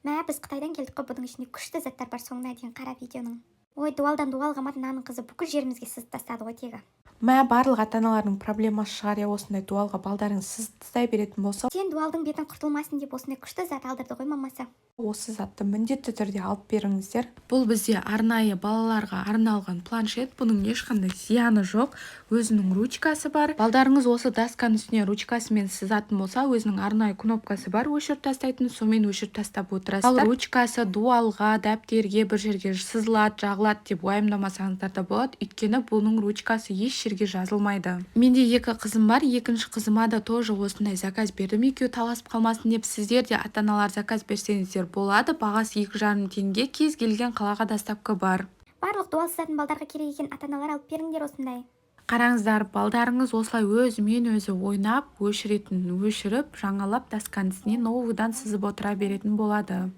Мә, біз Қытайдан келдік қой, бұның ішінде күшті заттар бар, соңына дейін қара видеоның. Ой, дуалдан дуал қалмады, мынаның қызы бүкіл жерімізге сызып тастады ғой тегі. Мә, барлық ата аналардың проблемасы шығар, иә, осындай дуалға балдарыңыз сызып тастай беретін болса. Сен дуалдың бетін құртылмасын деп осындай күшті зат алдырды ғой мамасы. Осы затты міндетті түрде алып беріңіздер. Бұл бізде арнайы балаларға арналған планшет. Бұның ешқандай зияны жоқ, өзінің ручкасы бар. Балдарыңыз осы досканың үстіне ручкасымен сызатын болса, өзінің арнайы кнопкасы бар өшіріп тастайтын, сонымен өшіріп тастап отырасыздар. Ал ручкасы дуалға, дәптерге, бір жерге сызылады, жағылады деп уайымдамасаңыздар да болады, өйткені бұның ручкасы еш жерге жазылмайды. Менде екі қызым бар, екінші қызыма да тоже осындай заказ бердім, екеуі таласып қалмасын деп. Сіздер де, ата аналар, заказ берсеңіздер болады. Бағасы 2,5 теңге, кез келген қалаға доставка бар. Барлық дуал сызатын балдарға керек екен, ата аналар, алып беріңдер осындай. Қараңыздар, балдарыңыз осылай өзімен өзі ойнап, өшіретінін өшіріп, жаңалап досканың үстіне новыйдан сызып отыра беретін болады.